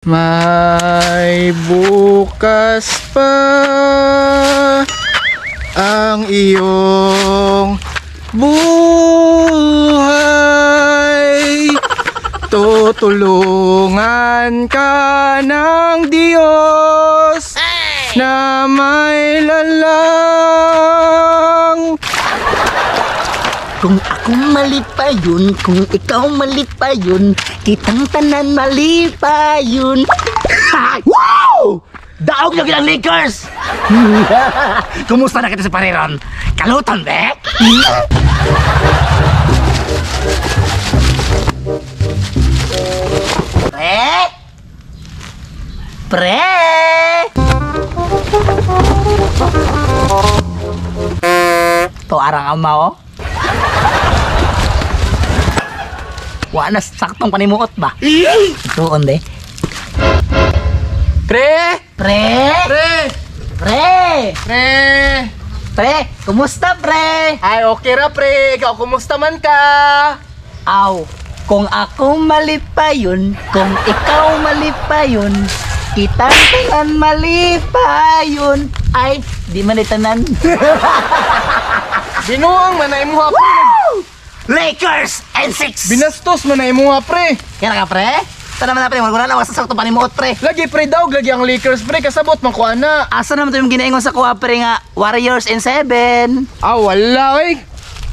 May bukas pa ang iyong buhay. Tutulungan ka ng Diyos na may lalang. Kung ako malipayon, kung ikaw malipayon, kitang tanan malipayon. Wow! Daog na ang Lakers! Kumusta na kita sa pariron? Kalutan, be? Pre? Pre? To arang ama, oh. Wa na saktong panimuot ba? Ito onde. Pre! Pre! Pre! Pre! Pre! Pre! Kumusta, pre? Ay, okay ra pre. Ikaw, kumusta man ka? Aw, kung ako malipayon, kung ikaw malipayon, kitang tanan malipayon. Ay, di man itanan. Binuang man na imuha pre. Lakers and six! Binastos man na imuha pre. Kaya ka, pre? Tara naman na, pre. Wala na, wala sa panimuot, pre. Lagi pre daw, lagi ang Lakers pre. Kasabot man ko ana. Asa naman ito yung ginaingon sa kuha, pre, nga Warriors and seven. Ah, wala oy.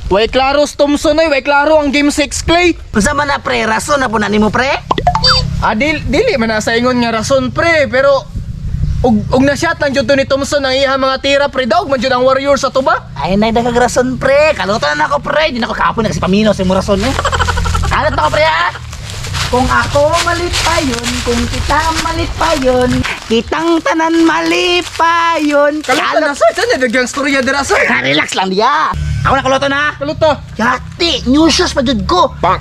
Way klaro Thompson oy, way klaro ang game 6 Clay. Unsa man na, pre? Rason na po na nimo, pre? Ah, dili man na sa ingon nga rason pre, pero og na shot lang jud to ni Thompson ang iya mga tira pre, daog man jud ang Warriors sa tuba. Ay, nay, daghang rason, pre. Kalutan na ako, pre. Di na ako kapoy na kasi pamino sa imong rason, eh. Kalat na ako, pre, ah. Kung ako malipayon, kung kita malipayon, kitang tanan malipayon. Kalutan na sir, saan daghang storya dira sir? Ah, relax lang diya. Ako na kaluto na. Kaluta. Yati, new shoes pa jud ko. Bang.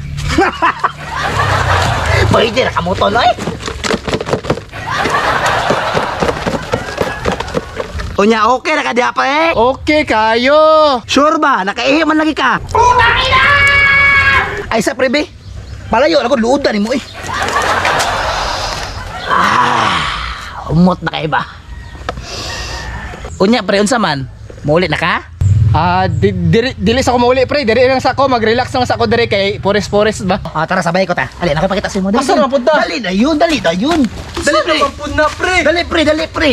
Pwede na kamuto, no, eh. Unya, okay na ka diya, pre. Okay kayo. Sure ba? Nakaihi man lagi ka. Ay sa prebe. Palayo ako luodan nimo eh. Ah, umot na kay ba. Unya pre unsa man? Muuli na ka? Ah, dili sa ko mauli pre, diri lang sa ko, mag-relax lang sa ko diri kay forest forest ba. Ah, tara sabay ko ta. Ali nakapakita sa imo. Dali, Asa dali. naman punta? Dali dayon, dali dayon. Dali pre. na pud na pre. Dali pre, dali pre.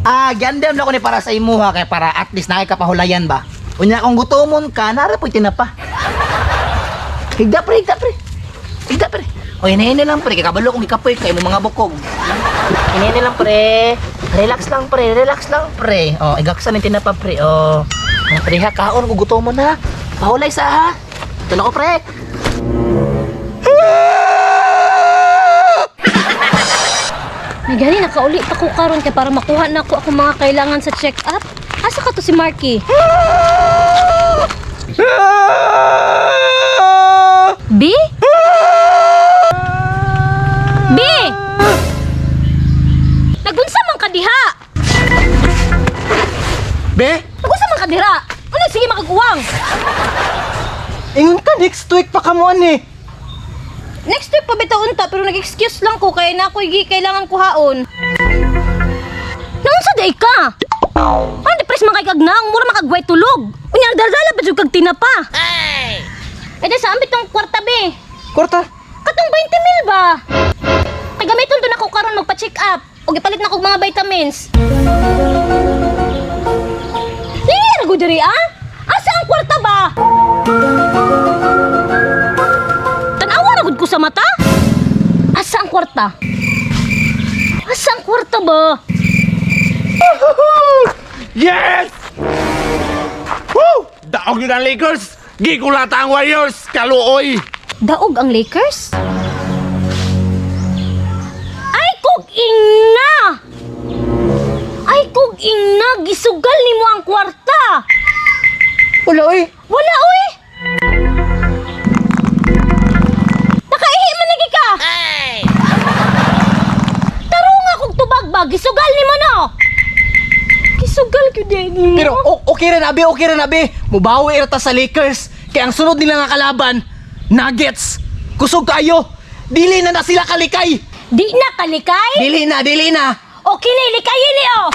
Ah, gandam na ko ni para sa imuha kay para at least nakikapahulayan ba. Unya kung gutomon ka, nara po'y tinapa. Higda pre, higda pre. Higda pre. O hinahina lang pre, kay kabalo kung ikapoy kay mo mga bukog. Hinahina lang pre. Relax lang pre, relax lang pre. O, igaksan yung tinapa pre. O, o pre ha, kaon kung gutomon ha. Pahulay sa ha. Ito na ko pre. May gani nakauli pa ko karon kay para makuha na ko akong mga kailangan sa check-up. Asa ka to si Marky? B? B! Nagunsa man ka diha? Be, Nagunsa man ka dira? Ano sige makaguwang? ingon ka next week pa kamo ani. Next week pa bitaw unta pero nag-excuse lang ko kay na ako'y kailangan kuhaon. Naunsa day ka? Ano depress man kay kag naong mura makagway tulog. Unya nagdaldala pa jud kag tinapa. Ay. Eh di sa ambit tong kwarta be. Kwarta. Katong 20 mil ba? Kay gamiton to nako karon magpa-check up ug ipalit na kog mga vitamins. Dili ra gud diri ah. Asa ang kwarta ba? Tan-awa ra gud ko sa mata. Asa ang kwarta? Asa ang kwarta ba? Yes! Woo! Daog yun ang Lakers! Gikulata ang Warriors! Kaluoy! Daog ang Lakers? Ay, kog ingna! Ay, kog ingna! Gisugal nimo ang kwarta! Wala oy. Wala, oy! Nakaihi man lagi ka! Taro nga kog tubag ba? Gisugal nimo no! Gisugal gyud eh nimo. Pero okay ra na be, okay ra na be. Mubawi ra ta sa Lakers. Kay ang sunod nila nga kalaban, Nuggets. Kusog kayo. Dili na na sila kalikay. Di na kalikay? Dili na, dili na. O kini likayin ni oh.